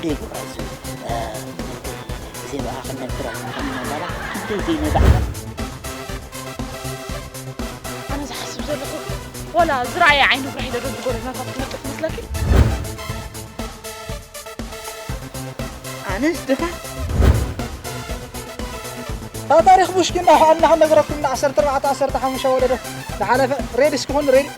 ደይ ጉራዙ ግዜ በኣ ክነግረኩም ከምነበላ ደይ ዘይነጋዕ ኣነ ዝሓስብ ዘለኹ ዋላ ዝረኣየ ዓይኑ ብራሕ ኢለ ዶ ዝጎደናታት ትመጥፍ መስለኪ? ኣነስ ድኻ እታ ታሪኽ ቡሽኪ እንዳሓልና ክነግረኩም ን ዓሰርተ ኣርባዕተ ዓሰርተ ሓሙሽተ ወለዶ ዝሓለፈ ሬድ እስኪ ኹን ሬድ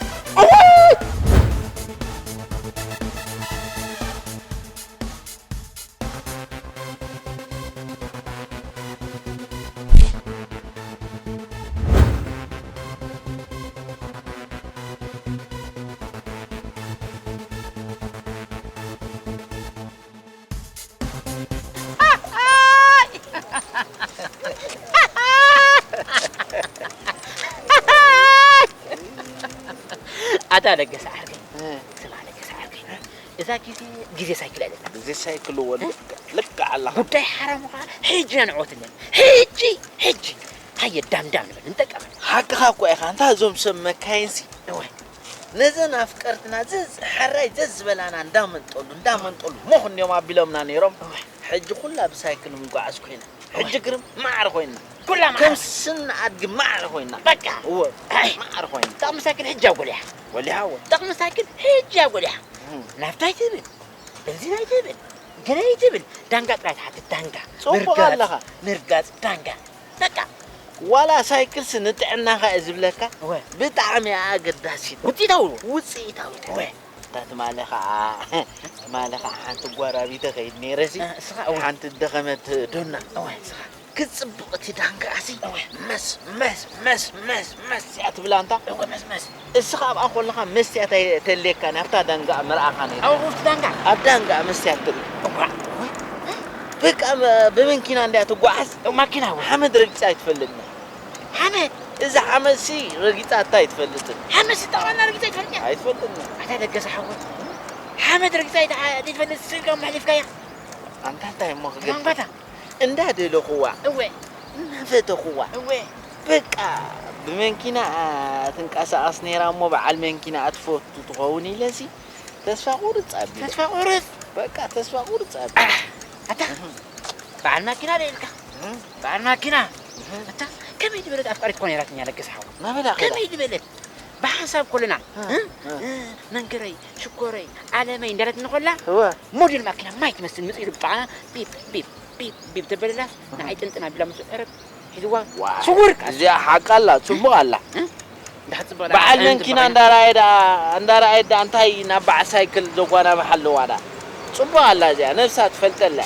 ኣታ ለገሰ ዓርከይ፣ ስማ ለገሰ ዓርከይ፣ እዛ ግዜ ግዜ ሳይክል ኣይደላ። ግዜ ሳይክል እዎ ልክዕ ኣለኻ። ጉዳይ ሓራሙ ከዓ ሕጂ ኢና ንዕወትለን። ሕጂ ሕጂ ሃየ ዳምዳም ንበል ንጠቀመሉ። ሓቅኻ እኮ ኢኻ። እንታ እዞም ሰብ መካይንሲ እወ ነዘን ኣፍቀርትና ዘዝ ሕራይ ዘዝ ዝበላና እንዳመንጠሉ እንዳመንጠሉ ሞኽ እንዲዮም ኣቢሎምና ነይሮም። እወ ሕጂ ኩላ ብሳይክል ምጓዓዝ ኮይና። ሕጂ ግርም ማዕረ ኮይና። ኩላ ማዕረ። ከም ስና ኣድጊ ማዕረ ኮይና። በቃ። እወ ኣይ። ማዕረ ኮይና። ጠቕሚ ሳይክል ሕጂ ኣጎሊሓ። ጎሊሓ እወ። ጠቕሚ ሳይክል ሕጂ ኣጎሊሓ። እም። ናፍታ ኣይትብል። በንዚን ኣይትብል። ገለ ኣይትብል። ዳንጋ ጥራይ ትሓትት ዳንጋ። ጽቡቕ ምርጋጽ፣ ኣለኻ። ምርጋጽ ዳንጋ። በቃ። ዋላ ሳይክልሲ ንጥዕናኻ እየ ዝብለካ። እወ። ብጣዕሚ እያ ኣገዳሲት። ውጽኢታዊ። ውጽኢታዊት። እወ። እታ ትማሊ ኸዓ፣ ትማሊ ኸዓ ሓንቲ ጓራቢተ ኸይድ ነይረሲ፣ እ፣ እስኻ፣ እወ። ሓንቲ ደኸመት ዶና። እወ፣ እስኻ። ክጽብቕ እቲ ዳንጋኣሲ፣ እወ። መስ፣ መስ፣ መስ፣ መስ፣ መስ እያ ትብላ እንታ። እወ፣ መስ፣ መስ። እስኻ ኣብኣ ኮለኻ መስትያት ኣይተልየካን፣ ኣብታ ዳንጋ ምርኣኻ ነይሩ። ኣብ ውሽጢ ዳንጋ? ኣብ ዳንጋ መስትያት ትርኢ። እዋ፣ እወ። በቃ፣ ብ-፣ ብመኪና እንድያ ትጓዓዝ። እው፣ ማኪና፣ እወ። ሓመድ ረጊጻ ኣይትፈልጥን። ሓመድ? እዛ ሓመድሲ ረጊጻታ ኣይትፈልጥን። ሓመድሲ ጠቕላላ ረጊጻ ኣይትፈልጥን እያ? ኣይትፈልጥን እያ። ኣታ ደገሰ ሓወይ፣ ሓመድ ረጊጻ ኣይትሓ-፣ ኣይትፈልጥ ስልካ መሕሊፍካያ። ኣንታ እንታይ እሞ ክገብር? ማንባታ። እንዳደለኹዋ፣ እወ። እናፈተኹዋ፣ እወ። በቃ ብመንኪና ትንቀሳቐስ ነይራ እሞ በዓል መንኪና ትፈቱ ትኸውን ኢለሲ ተስፋ ቁርጽ ኣቢለ። ተስፋ ቁርጽ? በቃ ተስፋ ቁርጽ ኣቢለ። ኣታ እህ። በዓል ማኪና ዶ ኢልካ? እህ። በዓል ማኪና? እህ። ኣታ ከመይ ዝበለት ኣፍቃሪት ኮ ነይራትኛ ለገሰ ሓወይ? ናበይ ዳ ከይዳ? ከመይ ዝበለት? ብሓንሳብ ኮለና፣ እህ። እ? እህ። እ፣ መንገረይ፣ ሽኮረይ፣ ዓለመይ እንዳለት እንኾላ፣ እወ። ሞዴል ማኪና ማይ ትመስል ምጽእ ኢሉ ብጣዕሚ ቢፕ፣ ቢፕ፣ ቢፕ፣ ቢፕ ተበለላስ፣ እህ። ንዓይ ጥንጥን ኣቢላ ምስ ዕረብ ሒዝዋ ዋ፣ ስውር ቃል። እዚኣ ሓቃ ኣላ፣ ጽቡቕ ኣላ። እ? እንዳ ሓጽብ በላ በዓል ኣንተ መንኪና በዓል እንዳረኣየ ደኣ፣ እንዳረኣየ ደኣ እንታይ ናብ በዓል ሳይክል ዘጓናብሓ ኣለዋ ደኣ? ጽቡቕ ኣላ እዚኣ፣ ነብሳ ትፈልጠላ።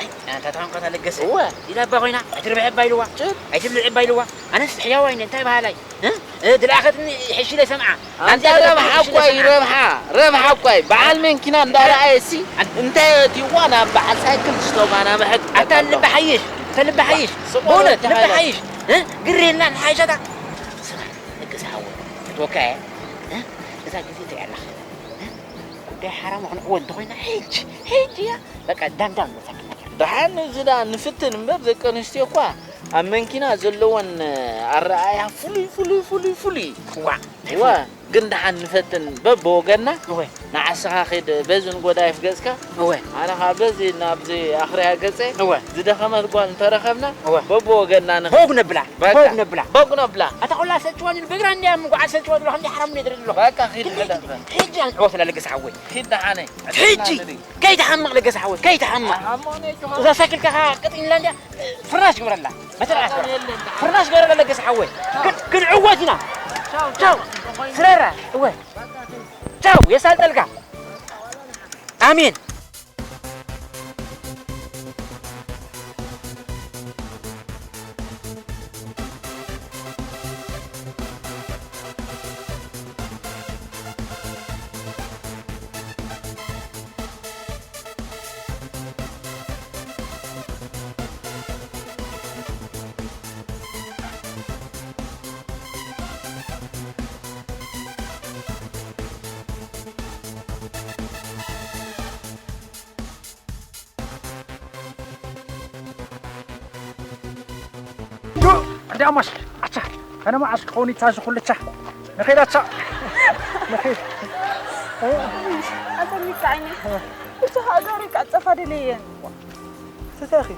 ኣይ፣ ኣንታ ተኾንካ እታ ለገሰ። እወ። ኢላ እባ ኮይና፣ ኣይትርብሒ እባ ኢልዋ። ጭር። ኣይትብልዒ እባ ኢልዋ። ኣነስ ሕያዋይ እነ፣ እንታይ በሃላይ? እ? እ፣ ድልኣኸትኒ ሕሺ ኢለ ሰምዓ። ኣንታ ኣንተ ረብሓ ሕሺ እኳ ኢለ እዩ፣ ሰምዓ። ረብሓ፣ ረብሓ እኳ እዩ። በዓል መንኪና እንዳረኣየ ሲ፣ ኣን- እንታይ ኣእትይዋ ናብ በዓል ሳይክል ዝተጓናብሐት ኣታ ትብለካ ልቢ ኣለኹ። ሓይሽ፣ ኣታ ልቢ ሓይሽ። ስቕ በል ብእውነት ወዲ ልቢ ሓይላ። ሓይሽ። እ? ግሬና ንሓይሻታ። ስማ፣ ደቂ ዝሓወ፣ ክትወካ እየ። እ? እዛ ግዜ ትሪኣ ኣለኻ። እ? ጉዳይ ሓራሙ ክንዕወት እንተኾይና፣ ሕጂ፣ ሕጂ እያ። በቃ፣ ዳም ዳም ንበል ሳክል ነገር። ደሓን እዚ ደኣ ንፍትን እምበር፣ ደቂ ኣንስትዮ እኳ ኣብ መንኪና ዘለወን ኣረኣእያ ፍሉይ፣ ፍሉይ፣ ፍሉይ፣ ፍሉይ እዩ። ዋእ፣ ዋ፣ ግን ደሓን ንፈትን በብወገንና። እወ። ንዓስኻ ኺድ በዚ ንጎዳይፍ ገጽካ፣ እወ። ኣነ ኸኣ በዚ ናብዚ ኣኽርያ ገጸ፣ እወ። ዝደኸመት ጓል እንተረኸብና፣ እወ። በብወገንና ንኸ-፣ ቦግ ነብላ፣ በቃ። ቦግ ነብላ። ቦግ ነብላ። ኣታ ኹላ ሰልችዋኒ፣ ብእግራ እንድያ ምጉዓዝ ሰልችዋ ዝብሎ፣ ከምዚ ሓራም እንድየ ዝርኢ ዘለኹ። በቃ፣ ኺድ ግን ሕደር በል። ሕጂ ኣንዕወት ኣለገሰ ሓወይ። ኺድ ደሓነይ። ሕጂ! ከይትሓምቕ ለገሰ ሓወይ፣ ከይትሓምቕ። እዛ ሳይክልካ ኸዓ ቅጥ ኢላ እንድያ፣ ፍርናሽ ግበረላ። መተርኣያ ፍርናሽ ግበረላ ለገሰ ሓወይ። ክን-፣ ክንዕወት ኢና። ቻው። ስረራ፣ እወ። ቻው፣ የሳልጠልካ። ኣሜን። ዱ፣ እንዳ ማሽ፣ ኣቻ፣ ኣነ መዓስ ክኸውን ኢታ እዚ ኩሉ ቻ? ንኸይድ ኣቻ። ንኸይድ። ኣጸሚካ ዓይኒ። ሃገሩ ይቃጸፋ ደለየን። ተተኺ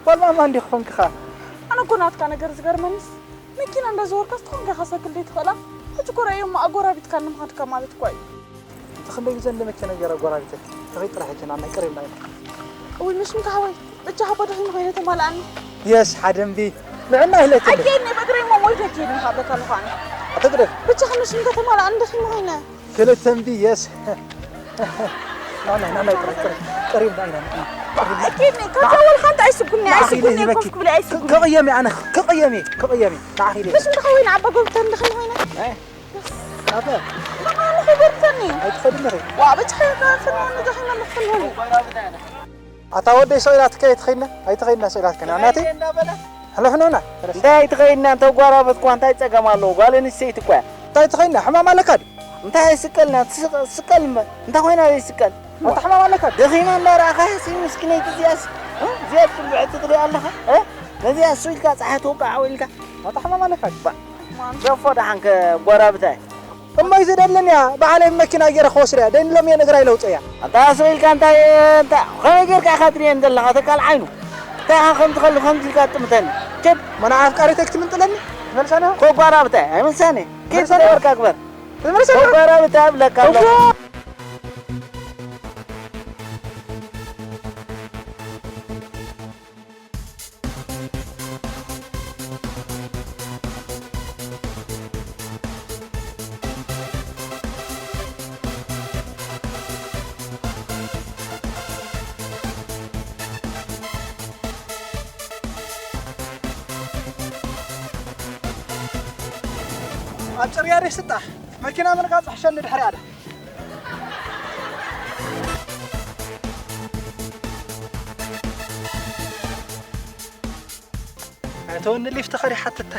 ጓል ማማ እንዲኽ ኾንክኻ። ኣነ እኮ ናትካ ነገር ዝገርመንስ፣ መኪና እንዳዘወርካ ስትኾንካ ኢኻ ሰክል ዘይትኽእላ። ሕጂ እኮ ረእዮሞ ኣጎራቢትካ ንምኻድካ ማለት እኮ እዩ። እቲ ክንደይ ግዜ እንደ መኪና ገይራ ኣጎራቢተክ። ተኺድ ጥራሕ ሕጂ ናብ ናይ ቀሪብና ኢና። እውይ፣ ምሽ ምካ ሓወይ፣ ብቻ ሓቦ ደኺም ኾይነ ተማልኣኒ። የስ፣ ሓደ እምቢ ንዕና ኢለትኒ። ኣየኒ በግረይ እሞ ሞይተ ኪድ ንኻበካ ልዃኒ። ኣተግደፍ። ብቻ ምሽ ምካ ተማልኣኒ ደኺም ኾይነ። ክልተ እምቢ፣ የስ። ናናይ፣ ናናይ፣ ጥራይ፣ ጥራይ፣ ቀሪብና ኢና፣ ንዕና። ኣኪድኒ፣ ካብዛ ወልካ እንታይ ኣይስጉምኒ፣ ንዓኺ ኣይስጉምኒ፣ ይበኪ። ኮፍ ክብል ኣይስጉምኒ። ክቕየም እየ ኣነ፣ ክቕየም እየ፣ ክቕየም እየ። ንዓኺ ይበኪ። ምሽ ምካ ሓወይ ንዓባ ጎብተን ደኺም ኾይነ። ኣይ። ኣበ። ንዓኺ ጎብተኒ። ኣይትኸድኒ ኸይ። ዋ፣ ብቻ ከይትኸድኒ፣ ደኺመ፣ ደኺመ። ኣታ ወደይ ሰው ኢላትካ ኣይትኸይድና፣ ኣይትኸይድና ሰው ኢላትካ ናናተይ። ሕለፍኖና። እንታይ ኣይትኸይድና፣ እንተ ጓራበት እኳ እንታይ ጸገም ኣለዎ? ጓል ኣንስተይቲ እኳ እያ። እንታይ ትኸይድና? ሕማም ኣለካ ድዩ? እንታይ ኣይስቀልና፣ ትስቀ-፣ ስቀል እምበር። እንታይ ኮይና ዘይስቀል? ኣታ ሕማም ኣለካ ድዩ? ደኺማ እንዳረኣኻ ሲ ምስኪነይቲ እዚኣስ፣ እ? እዚኣ ትብዕቲ ትሪኣ ኣለኻ? እ? ነዚኣ እሱ ኢልካ ጸሓይ ትወቅዓ ኢልካ። ኣታ ሕማም ኣለካ ድዩ? ባ-፣ ሸፎ ደሓንከ ጓራብታይ። እሞይ ዝደለንያ በዓለይ መኪና ገይረ ክወስደያ ደንሎም እየ እግራ ይለውፀያ። ኣንታ ኣስረ ኢልካ እንታይ፣ እንታ-፣ ከመይ ጌርካ ኢኻ ትርእየን ዘለኻ? ተካል ዓይኑ። እንታይ ኢኻ ከምዚ ከሉ ከምዚ ኢልካ ትጥምተኒ? ቸብ! መና ኣፍቃሪተይ ክትምንጥለኒ? መልሳና? ኮጓራብታይ፣ ኣይመልሳኒ። ኬፍ መልሳና? ዝነበርካ ግበር። መልሳና? ኮጓራብታይ እብለካ ኣለኹ። እፎ! ኣብ ጽርግያ ደይ ስጣሕ መኪና ምርጋጽ ሕሸኒ ድሕሪኣ ዳ። ኣይተወኒ ሊፍት ኸዲ ሓትተ።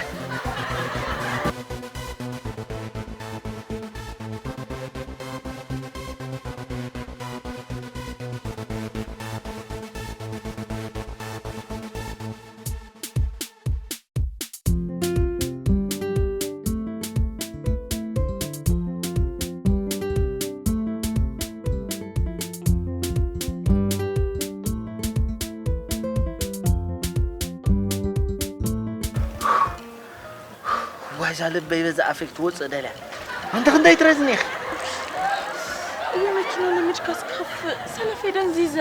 ዋይ፣ እዛ ልበይ በዛ ኣፌክ ትወፅእ ደልያ። ኣንቲ ክንደይ ትረዝኒ ኢኺ? እየ መኪና ለሚድካስ ክኸፍእ ሰለፈይ ደንዚዘ።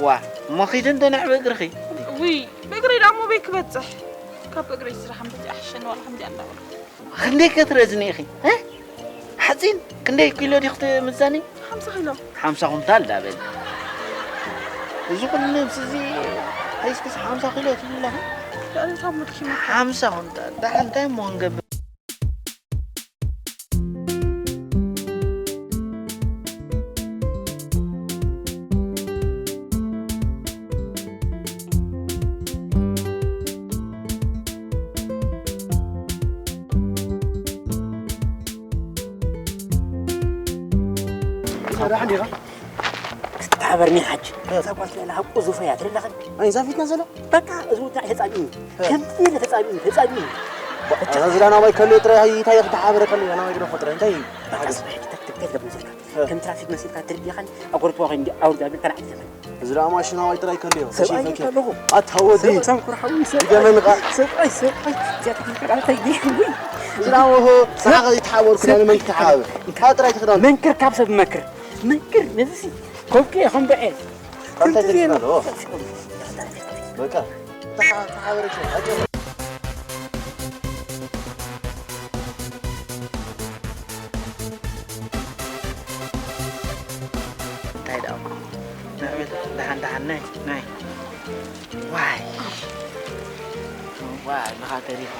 ዋ፣ እሞ ኺዲ እንተ ንዕ ብእግርኺ። ውይ፣ ብእግሪ ዳሞ በይ ክበጽሕ። ካብ እግረይ ስራሕ እምበዚ ኣሕሸኒ ዋላ ከምዚኣ እንዳበልኩ። ክንደይ ከ ትረዝኒ ኢኺ? እ? ሓፂን ክንደይ ኪሎ ዲኺ ትምዘኒ? ሓምሳ ኪሎ። ሓምሳ ኩንታል ዳ በሊ። እዚ ኩሉ ነብሲ እዚ ሒዝክስ ሓምሳ ኪሎ ትብሊ ኣለኺ? ልዕሊ ታሙድ ኪሎ። ሓምሳ ኩንታል። ደሓን እንታይ እሞ ክንገብር? ሰራሕ ዲኻ? ክትተሓበርኒ ሓጂ። እዛ ጓል ትረአ ኣለኻ፣ ቁዙፈ እያ፣ ትርኢ ኣለኻ? ኣይ፣ እዛ ፊትና ዘላ? በቃ፣ እዚ ወዲ ተጻቢኒ። ከምቲ ኢለ ተጻቢኒ፣ ተጻቢኒ። እዛ ዝዳ ናባይ ከልዮ ጥራይ፣ እንታይ ክትሓበረ ከልዮ፣ ናባይ ግደፎ ጥራይ፣ እንታይ እዩ? በቃ፣ ጽባሕ፣ ተክ-፣ ተክ-፣ ተክ-፣ ተክ-፣ መሲልካ። ከም ትራፊክ መሲልካ ትርድእኻን፣ ኣጎርትዋ ኮይን፣ ኣውርዳ ብል፣ ተናዕድ ዘመን። እዚ ደኣ ማሽን ኣዋይ ጥራይ ከልዮ። ሰብኣይ ከሺፈኪ። ኣለኹ። ኣታ ወዲ። ሰብኣይ ሰምኩር ሓዊ ሰብ። ይገመንኻ። ሰብኣይ፣ ሰብኣይ። እዚኣ ተክልከል ኣታ ይዲ። እዚ ደኣ ወሆ፣ ንስኻ ዘይተሓበርኩ፣ ዳኒ መን ክተሓባበር? እንካ ጥራይ ትኽዳን። መንክር ካብ ሰብ መክር። መንክር፣ ነዚ ሲ፣ ኮብኪ ኢኹም ብዔ። ከምታ ከምቲ ዜና። ዘይትኽዳን፣ ኦ። በቃ። ተሓ-፣ ተሓበረኪ። እንታይ ደኣ? ንዕቤት ደሓን ደሓን ናይ፣ ናይ። ዋይ። ዋይ፣ ንኻ ተሪፉ።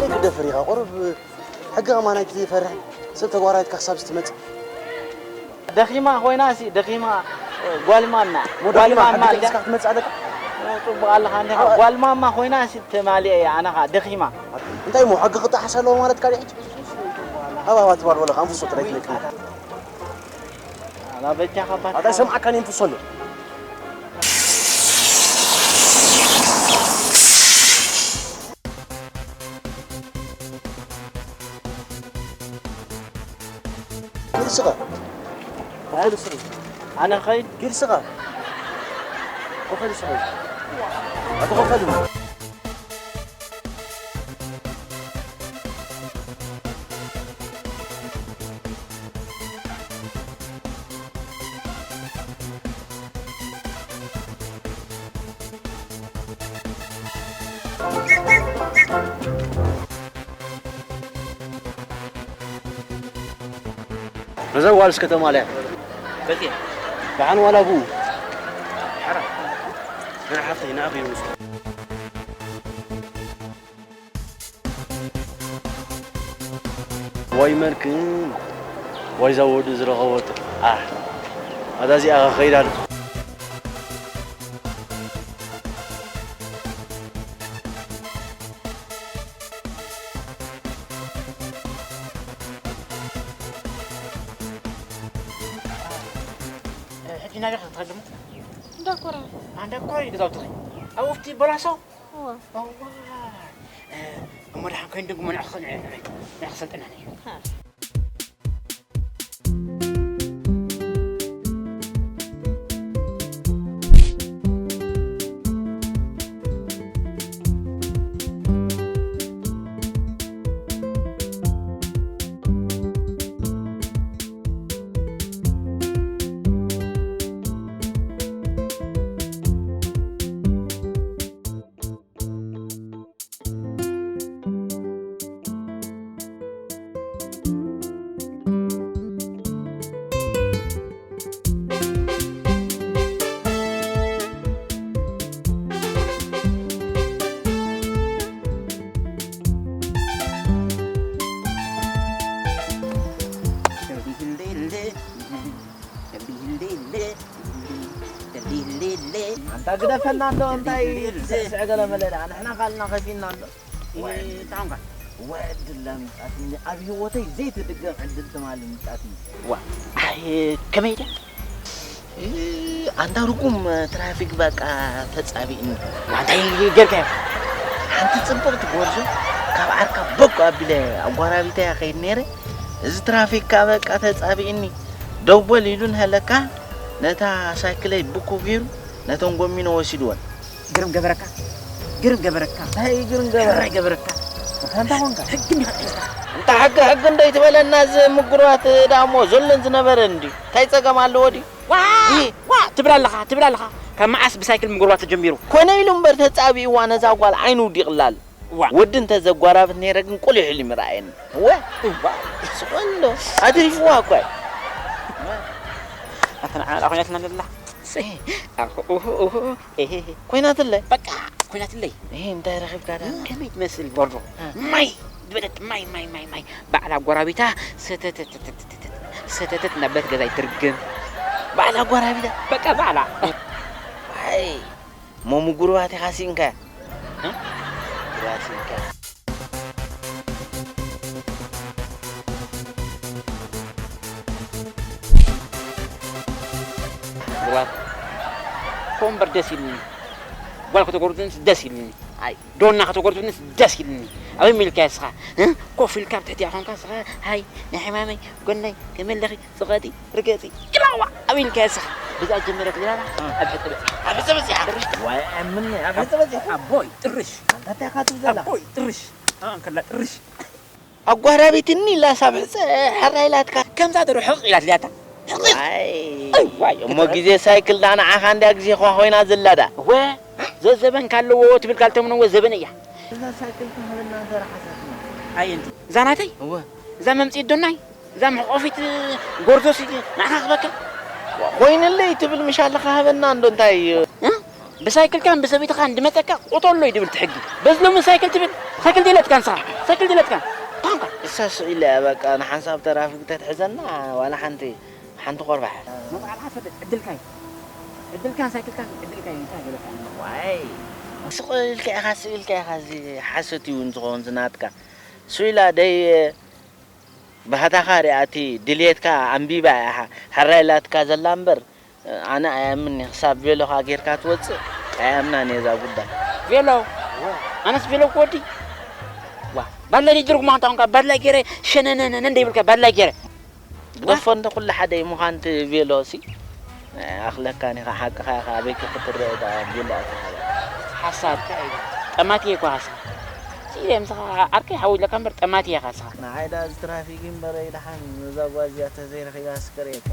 ክደፍር ኢኻ ቁሩብ ሕጊ ከማን ኣይትፈርሕን። ሰብ ተጓራቢትካ ክሳብ ዝትመጽእ። ደኺማ ኮይና ሲ ደኺማ ጓል ማማ። ሞ ጓል ደኺማ ማማ ሕጊ እንዳ ጠቂስካ ክትመጽእ ኣለካ? ጽቡቕ ኣለኻ እንዲኻ። ኣዋ- ጓል ማማ ኮይና ሲ ተማሊአ እያ ኣነ ኸኣ ደኺማ። እንታይ እሞ ሕጊ ክጠሓስ ኣለዎ ማለት ካልእ ሕጂ? ኣባ ኣባ ትባል ወላ ኣንፍሶ ጥራይ ትለኪ። ኣባ በጃኻ ባት ኣታ ሰምዓካ ነንፍሶ ኣሎ። ኪድ ስኻ። ኮፈል ስኻ። ኣነ ኸይድ? ኪድ ስኻ። ኮፈል ስኻ። ኣቶ ኮፈል። ነዛ ጓል እስከ ተማልያ። በዚኣ። ደሓን ዋላ ብኡ። ሓራ። ገና ሓፍተይ ንኣኺ ይምስኩ። ወይ መልክን ወይ ዘወዱ ዝረኸበቱ። ኣህ፣ ኣታ እዚኣ ከኸይዳ ዶ? ሕጂ ናበይ ክትኸድሙ? እንዳኮራ። ኣንዳ ኮራ እዩ ገዛውትኺ? ኣብ ውፍቲ በላሶ? እዋ። እዋ። እ፣ እሞ ደሓን ኮይኑ ድግሞ ንዕኺ፣ ንዕ-፣ ንዕ-፣ ንዕኺ ሰልጥነኒ። ሃ። ኣንታ ግደፈና እንዶ፣ እንታይ ስዕስዕ ገለ መለ ደኣ፣ ንሕና ካልእና ከፊእና እንዶ። ወይ፣ እንታይ ኾንካ? ወዲ ለምጻትኒ፣ ኣብ ህይወተይ ዘይትድገም ዕድል ትማሊ ምጻትኒ። ዋ፣ ኣይ፣ ከመይ ድያ? እ፣ ኣንታ ርጉም ትራፊክ በቃ ተጻቢእኒ። ዋ፣ እንታይ ጌርካዮ? ሓንቲ ጽብቕቲ ጎርዞ ካብ ዓርካ ቦግ ኣቢለ ኣጓራቢተያ ከይድ ነይረ። እዚ ትራፊክ ከኣ በቃ ተጻቢእኒ። ደው በል ኢሉ እንሀለካ ነታ ሳይክለይ ብኩ ገይሩ ነተን ጎሚኖ ወሲድወን። ግርም ገበረካ፣ ግርም ገበረካ። እንታይ እዩ ግርም ገበረ? ሕራይ ገበረካ። እንታይ ኾንካ? ሕጊ እንዲኻ ሒዝካ። እንታ ሕጊ፣ ሕጊ እንዶ ኣይትበለና፣ እዚ ምጉርባት ደኣ እሞ ዘሎን ዝነበረን እንድዩ። እንታይ ጸገም ኣለዎ ድዩ? ዋ! እ? ዋ! ትብል ኣለኻ፣ ትብል ኣለኻ። ካብ መዓስ ብሳይክል ምጉርባት ተጀሚሩ? ኮነ ኢሉ እምበር ተጻቢእዋ ነዛ ጓል ዓይኑ ውዲቕላል። ዋ! ወዲ እንተ ዘጓራብት ነይረ ግን ቁሊሕ ኢሉ ምረኣየኒ። ወ? ዋ! ዝኾን ዶ? ኣትሪፍዋ እኳ እዩ። ኣታ ንዓ ኮይናትና ዘላ። እ። ኣሁ፣ ኡሁ፣ ኡሁ። ኤሄ። ኮይናትለይ? በቃ፣ ኮይናትለይ። ኤሄ፣ እንታይ ረኺብካ ደኣ? ከመይ ትመስል ቦርዶ? እ። ማይ ዝበለት ማይ፣ ማይ፣ ማይ፣ ማይ። ባዕላ ጎራቢታ ሰተተት፣ ሰተተት እናበለት ገዛይ ትርግም። ባዕላ ጎራቢታ? በቃ፣ ባዕላ። ዋይ፣ እሞ ምጉርባት ኢኻ ስኢንካያ? እ? ምጉርባት ስኢንካያ። ምጉርባት እኮ እምበር ደስ ኢሉኒ። ጓል ከተጎርብትንስ ደስ ኢሉኒ። ኣይ፣ ዶና ከተጎርብትንስ ደስ ኢሉኒ። ኣበይ ሚልካ እስኻ? እ? ኮፍ ኢልካ ኣብ ትሕቲኣ ኾንካ እስኻ፣ ሃይ፣ ናይ ሕማመይ፣ ጎነይ፣ ከመይ ኣለኺ? ጽቐጢ፣ ርገጺ፣ ኢላዋ ኣቢልካ እስኻ። ብዛ ጀመረት ሌላና እ። ኣብ ሕጸ በጺሓ። ኣብ ሕጸ በጺሓ። ጥርሽ። ዋይ፣ ኣምኒ፣ ኣብ ሕጸ በጺሓ። ኣቦይ፣ ጥርሽ። ኣንታ እንታይ ኢኻ ትብል ዘለኻ? ኣቦይ፣ ጥርሽ። እ፣ እንከላ ጥርሽ። ኣጓራቢትኒ ኢላስ ኣብ ሕጸ ሕራይ ኢላትካ። ከምዛ ዶ ርሕቕ ኢላት ኢላታ። ሕቕ ኢል። ዋይ። ኣይ፣ ዋይ፣ እሞ ክትብል። ግዜ ሳይክል ዳ ንዓኻ እንድያ ግዜኻ ኮይና ዘላ ዳ። እወ፣ ዘዘበን ካለዎ ትብል ካልተምነዎ ዘበን እያ። እዛ ሳይክል ትህበና እንተ ረሓሳትና። ኣየንቲ? እዛ ናተይ? እወ። እዛ መምጽኢት ዶናይ? እዛ መሕቆፊት ጎርዞሲ ንዓኻ ክበካ? ኮይንለይ ትብል ምሽ ኣለኻ ሃበና እንዶ እንታይ እዩ? እ? ብሳይክልካን ብሰበይትኻን ድመጸካ ቁተሎ እዩ ድብል ትሕጊ። በዚ ሎሚ ሳይክል ትብል? ሳይክል ድለትካ ንስኻ፣ ሳይክል ድለትካ። ታንካ። እሳ ስቕ ኢለ እያ በቃ ንሓንሳብ ተራፊክ ተትሕዘና ዋላ ሓንቲ፣ ሓንቲ ቆርባሕ። መጽዓል ሓፈደ ዕድልካ እዩ። ዕድልካን ሳይክልካን ዕድልካ እዩ፣ እንታይ ገለካ? ዋይ። ስቕ ኢልካ ኢኻ፣ ስቕ ኢልካ ኢኻ፣ እዚ ሓሶት እዩ እንትኸውን ዝናትካ። ስቕ ኢላ ደይ ባህታኻ ሪኣ እቲ ድልየትካ ኣንቢባ እያ ሓ-፣ ሕራይ ኢላትካ ዘላ እምበር፣ ኣነ ኣይኣምን እየ። ክሳብ ቬሎኻ ጌርካ ትወጽእ ኣይኣምናን እየ እዛ ጉዳይ። ቬሎ? ኣነስ ቬሎ ክወዲ? ዋ፣ ባድላይ ድርጉማ እንታ ኾንካ ባድላይ ገይረ ሸነነነነ እንደ ይብልካ ባድላይ ገይረ። ግደፎ እንተ ኩሉ ሓደ እዩ ምዃን እቲ ቬሎ ሲ። ኣኽለካን ኢኻ፣ ሓቅኻ ኢኻ፣ ኣበይ ክትርኢ ደኣ ቢላ ኣትኻ። ሓሳድካ እዩ። ጠማቲ እየ እኮ ሓሳብ። ሲለ ምሳኻ ዓርከይ ሓው ኢለካ እምበር ጠማቲ እየ ሓሳብ። ንዓይ ደኣ እዚ ትራፊክ እምበር ኣይደሓን እዛ ጓል እዚኣ ተዘይረኺባ ስከር እየ እኮ።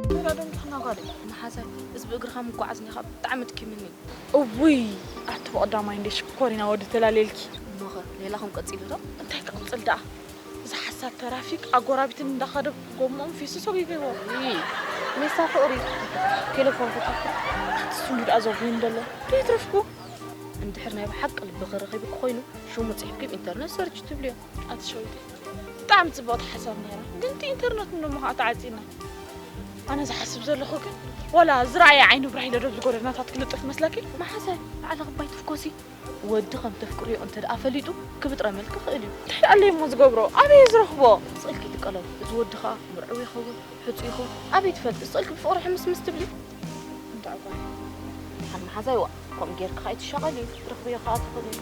ምሕረዶም ተኽና ጓለይ፣ መሓዛይ፣ እዚ ብእግርኻ ምጓዓዝ እኒኻ ብጣዕሚ ኣድኪምኒ። እውይ፣ ኣቲ ብቐዳማይ እንዴ ሽኮሪና ወዲ ተላለልኪ። እሞኸ ሌላኹም ቀጺሉ ዶ? እንታይ ክቕጽል ደኣ? እዚ ሓሳድ ተራፊክ ኣጎራቢትን እንዳኸደ ጎምኦም ፊሱ ሰጊገዎ። እይ፣ ሜሳ ፍቕሪ፣ ቴሌፎን ፈታኩ። ኣቲ ስንዱ ደኣ ዘጉይን ደሎ። ከይትረፍኩ። እንድሕር ናይ ብሓቂ ልብኺ ረኺብኪ ኮይኑ፣ ሽሙ ጽሒፍኪ ብ ኢንተርነት ሰርች ትብልዮ። ኣቲ ሸዊተይ፣ ብጣዕሚ ጽብቕቲ ሓሳብ ነይራ። ግን እቲ ኢንተርነት እንሞ ኸኣ ተዓጺና። ኣነ ዝሓስብ ዘለኹ ግን፣ ዋላ ዝረኣየ ዓይኑ ብራሂለ ዶ ኣብዚ ጎደናታት ክልጥፍ መስለኪ? መሓዛይ፣ ባዕልኺ ባይ ትፍኮሲ። ወዲ ከም ተፍቅርዮ እንተ ደኣ ፈሊጡ፣ ክብጥረመልኪ ይኽእል እዩ። እንታይ ደኣ ኣለይ እሞ ዝገብሮ? ኣበይ ዝረኽቦ? ስቕ ኢልኪ ትቀለሉ። እዚ ወዲ ኸኣ ምርዑው ይኸውን፣ ሕጹይ ይኸውን፣ ኣበይ ትፈልጢ? ስቕ ኢልኪ ብፍቕሪ ሕምስምስ ትብሊ። እንታይ ጓል? ደሓን መሓዛይ ዋእ፣ ከምኡ ጌርኪ ኸኣ ኣይትሻቐሊ፣ ክትረኽብዮ ኸኣ ትኽእሊ።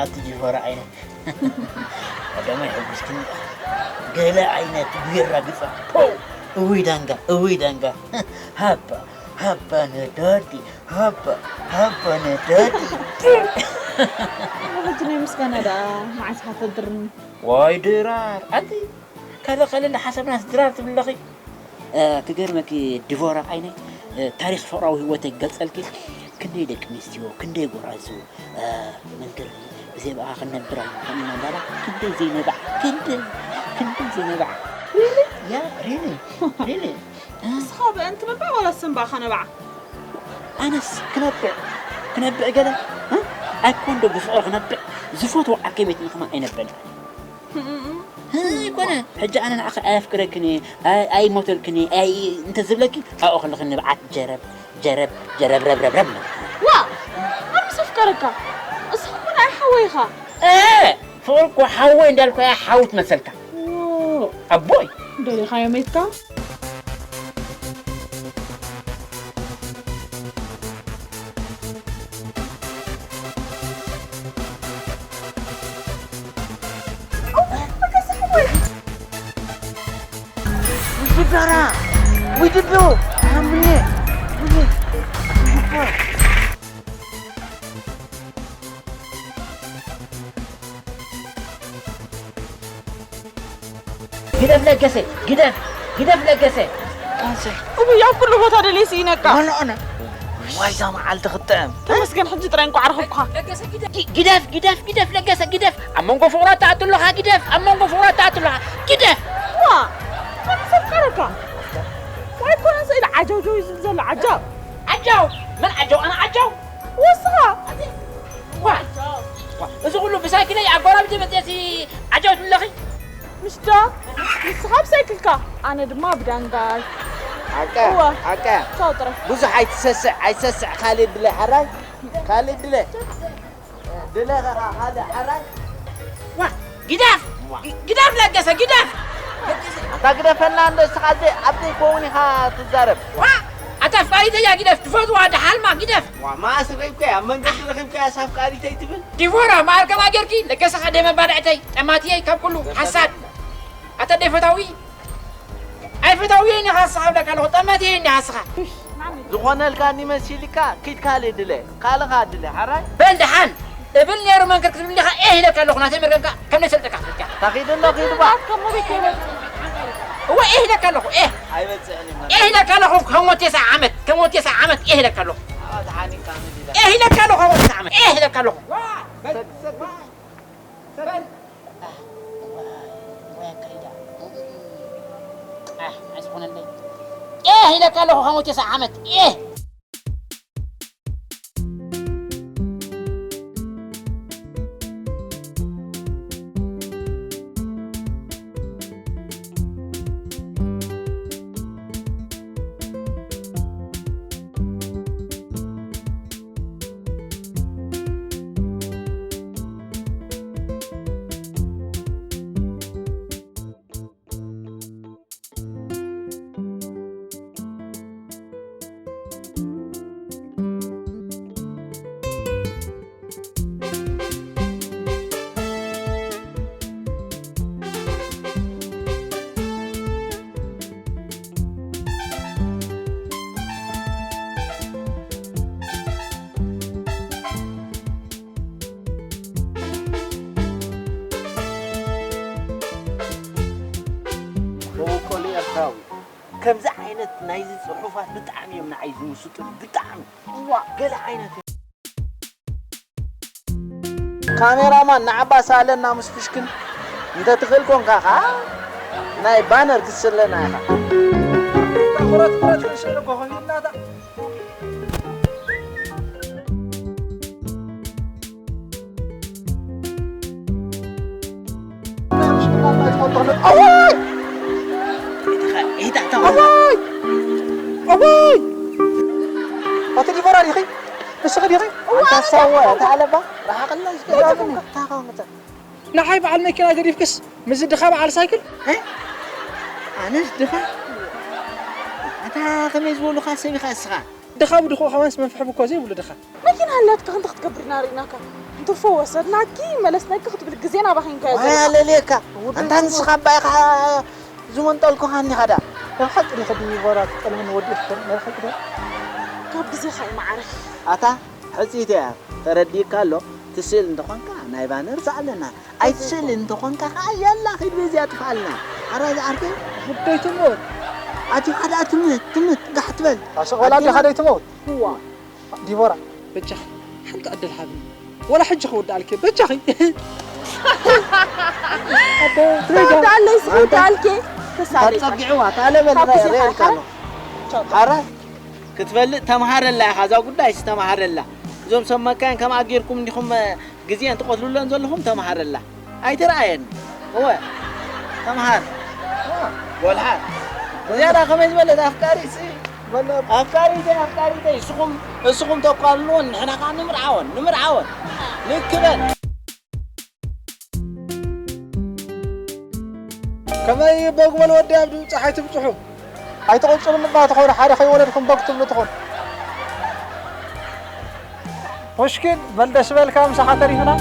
ኣቲ ጅፈራ ዓይነ ቀዳማይ ሕጉስክኒ ገለ ዓይነት ቢራ ግጻ። ፖው! እውይ ዳንጋ፣ እውይ ዳንጋ። ሃባ፣ ሃባ ነዳዲ፣ ሃባ፣ ሃባ ነዳዲ። ሕጂ ናይ ምስጋና ደኣ መዓስ ኢኻ ተድርኒ? ዋይ ድራር፣ ኣቲ ካልእ ካልእ ሓሳብናስ ድራር ትብለኺ? እ፣ ክገርመኪ ዲቮራ ዓይነይ፣ እ፣ ታሪኽ ፍቕራዊ ህይወተይ ክገልጸልኪ፣ ክንደይ ደቂ ኣንስትዮ፣ ክንደይ ጎራዙ፣ እ፣ መንገዲ ብዘይ ብኣኻ ክንነብር ኣይንኽእልን ኢና እንዳላ፣ ክንደይ ዘይነብዓ፣ ክንደይ፣ ክንደይ ዘይነብዓ። ሪሊ? ያ፣ ሪሊ፣ ሪሊ። እ? ንስኻ ብእንቲ ነብዓ ዋላ ሰም ብኣኻ ነብዓ? ኣነስ ክነብዕ፣ ክነብዕ ገለ፣ እ? ኣይኮን ዶ ብፍቕሪ ክነብዕ፣ ዝፈትዎ ዓርከይ ቤት ንኽማ ኣይነብዕን። ኣይኮነ፣ ሕጂ ኣነ ንዓኺ ኣየፍቅረክን እየ፣ ኣይ-፣ ኣይሞተልክን እየ፣ ኣይ-፣ እንተ ዝብለኪ፣ ኣብኡ ከለኺ ንብዓት ጀረብ፣ ጀረብ፣ ጀረብ፣ ረብ፣ ረብ፣ ረብ ማለት እዩ። ዋ! መን ምስ ኣፍቀረካ? እስኻ እኮ ንዓይ ሓወይ ኢኻ። እ! ፍቕሪ እኮ ሓወይ እንዳልኩ እያ ሓዊ ትመሰልካ። ዎ! ኣቦይ! ደሊኻዮ ሜትካ? ውይ ድራር! ውይ ድዶ! ኣምኔ! ውይ! ውይ ድራር! ግደፍ ለገሰ፣ ግደፍ፣ ግደፍ ለገሰ። ካንሰር። እውይ፣ ኣብ ኩሉ ቦታ ደልየ ስኢነካ። ዋላ ኣነ። ዋይ፣ እዛ መዓልቲ ክትጥዕም። ተመስገን፣ ሕጂ ጥራይ እንቋዕ ረኸብኩኻ። ጊ-፣ ግደፍ፣ ግደፍ፣ ግደፍ ለገሰ፣ ግደፍ። ኣብ መንጎ ፍቑራት ትኣቱ ኣለኻ፣ ግደፍ። ኣብ መንጎ ፍቑራት ትኣቱ ኣለኻ፣ ግደፍ። ዋ፣ መን ምስ ኣፍቀረካ? ዋይ፣ ኮነ ስኢል ዓጀውጀው እዩ ዝብል ዘሎ፣ ዓጃው። ዓጃው? መን ዓጃው? ኣነ ዓጃው? ወስኻ። ዋ፣ ዋ፣ እዚ ኩሉ ብሳይክለይ ኣጎራቢቲ መፅየሲ ዓጃው ትብለኺ? ምሽ ዶ? ንስኻ ብሳይክልካ፣ ኣነ ድማ ብዳንጋይ። ሓቀ፣ እወ። ሓቀ። ቻው ጥራይ። ብዙሕ ኣይትሰስዕ፣ ኣይትሰስዕ። ካልእ ድለ፣ ሕራይ? ካልእ ድለ። ድለ ኸ፣ ካልእ፣ ሕራይ? ዋ፣ ግደፍ! ዋ። ግ-፣ ግደፍ ለገሰ፣ ግደፍ! ኣታ ግደፈና እንዶ እስኻ ዘይ ኣብ ዘይከውን ኢኻ ትዛረብ። ዋ! ኣታ ኣፍቃሪተይ እያ ግደፍ፣ ትፈትዋ ደሓልማ ግደፍ። ዋ፣ መኣስ ረኺብካያ? ኣብ መንገዲ ረኺብካያ ኣፍቃሪተይ ትብል? ዲቦራ፣ መዓር ከማ ጌርኪ ለገሰኻ ደይ መባልዕተይ፣ ጠማትየይ ካብ ኩሉ ሓሳድ። ኣታ ደይ ፈታዊ? ኣይፈታውየይ ኢኻ እስኻ እብለካ ኣለኹ፣ ጠማትየይ ኢኻ እስኻ። ዝኾነልካ እንዲ መሲልካ፣ ኪድ ካልእ ድለ፣ ካልኻ ድለ፣ ሓራይ? በል ደሓን፣ እብል ነይሩ መንክር ክትብል ኢኻ፣ ኤህ ኢለካ ኣለኹ፣ ናተይ መርገምካ ከም ዘይሰልጠካ ክትብልካ። ታኺድ እንዶ ኺድ ባ። እወ፣ ኤህ ኢለካ ኣለኹ፣ ኤህ። ኣይበጽሕን እዩ። ኤህ ኢለካ ኣለኹ፣ ከም ወቴሳ ዓመት፣ ከም ወቴሳ ዓመት፣ ኤህ ኢለካ ኣለኹ። ኣዎ፣ ተሓኒንካ መዲዳ። ኤህ ኢለካ ኣለኹ፣ ከም ወቴሳ ዓመት፣ ኤህ ኢለካ ኣለኹ። ሰድ፣ ሰድ፣ ሰድ። ኣህ፣ እዋይ፣ እዋይ ኣካይዳ። ኣህ፣ ኣይዝኾነለይ። ኤህ ኢለካ ኣለኹ፣ ከም ወቴሳ ዓመት፣ ኤህ። መበቆሊ ኤርትራዊ። ከምዚ ዓይነት ናይዚ ጽሑፋት ብጣዕሚ እዮም ንዓይ ዝምስጡኒ፣ ብጣዕሚ። እዋ፣ ገለ ዓይነት እዩ። ካሜራማን፣ ንዓባ ሳለና ምስ ፍሽክን እንተ ትኽእል ኮንካ ኸዓ ናይ ባነር ክትስለና ኢኻ። ቁረጽ፣ ቁረጽ፣ ክንስእል እኮ ኾይንና እታ። ኣዋይ! ኣዋይ! ኣዋይ! ኣቲ ዲቦራ ዲኺ? ንስኺ ዲኺ? ኣንታ ሳዋ፣ ኣታ ኣለባ፣ ረሓቕልና እስከ። እንታይ ኮንካ? እንታይ ኮንካ? ንዓይ በዓል መኪና ገዲፍክስ፣ ምስዚ ድኻ በዓል ሳይክል? እ? ኣነስ ድኻ? ኣታ ከመይ ዝበሉኻ ሰብ ኢኻ እስኻ? ድኻ ብድኾ ከማንስ መንፍሒ ብኮ ዘይብሉ ድኻ። መኪና ሃላትካ ክንተ ክትገብር ኢና ርኢናካ? እንትርፎ ወሰድናኪ፣ መለስናኪ ክትብል ግዜና ኣባኺንካዮ ዋይ ዘለኻ። ኣለልየካ። ወደይ ኣንታ ንስኻ እባ ኢኻ ዝመንጠልኩኻ እኒኻ ደኣ። ናይ ሓቂ ዲኺ ዲቦራ ትጠልምኒ ወዲ ኢኺ ናይ ሓቂ ዶ? ካብ ግዜኻ እዩ መዓረይ። ኣታ ሕጽይቲ እያ። ተረዲእካ ኣሎ? ትስእል እንተኾንካ ናይ ባነር ሰኣለና። ኣይትስእል እንተኾንካ ከኣ ያላ ኺድ በዚኣ ጥፍኣልና። ሓራይ ዝዓርከይ። ጉዳይ ትሞት። ኣቲኻ ደኣ ትምት፣ ትምት፣ ጋሕ ትበል። ኣስቕ በል ኣዴኻ ኣዴኻ። ደይ ትሞት። እዋ። ዲቦራ፣ በጃኺ ሓንቲ ዕድል ሃብኒ። ወላ ሕጂ ክውድኣልኪ፣ በጃኺ። ኣደ፣ ትሪጋ። ክውድኣለይ፣ እስኪ ክውድኣልኪ። ተሳሊ። ጸጊዕዋ፣ ታለ በል፣ ካብ ግዜኻ ሪኤልካ ኢኻ። ኣለኹ። ቻው። ሓራይ፣ ክትፈልጥ ተምሃረላ ኢኻ፣ እዛ ጉዳይሲ ተምሃረላ። እዞም ሰብ መካይን ከምኣ ጌርኩም እንዲኹም ግዜን ትቐትሉለን ዘለኹም ተምሃረላ። ኣይትርኣየኒ። እወ፣ ተምሃር። ጎልሓ። ዝያዳ ከመይ ዝበለት ኣፍቃሪትሲ? ኣፍቃሪተይ፣ ኣፍቃሪተይ፣ እስኹም፣ እስኹም ተኳልልዎን ንሕና ከኣ ንምርዓወን፣ ንምርዓወን። ልክበን። ከመይ በጉ በል ወዲ ኣብዱ፣ ጸሓይ ትብጽሑ። ኣይትቕጽሉኒ እባ ተኾኑ፣ ሓደ ከይወለድኩም በግ ትብሉ ተኾኑ። ፑሽኪን፣ በል ደስ በልካ፣ ምሳኻ ተሪፍና።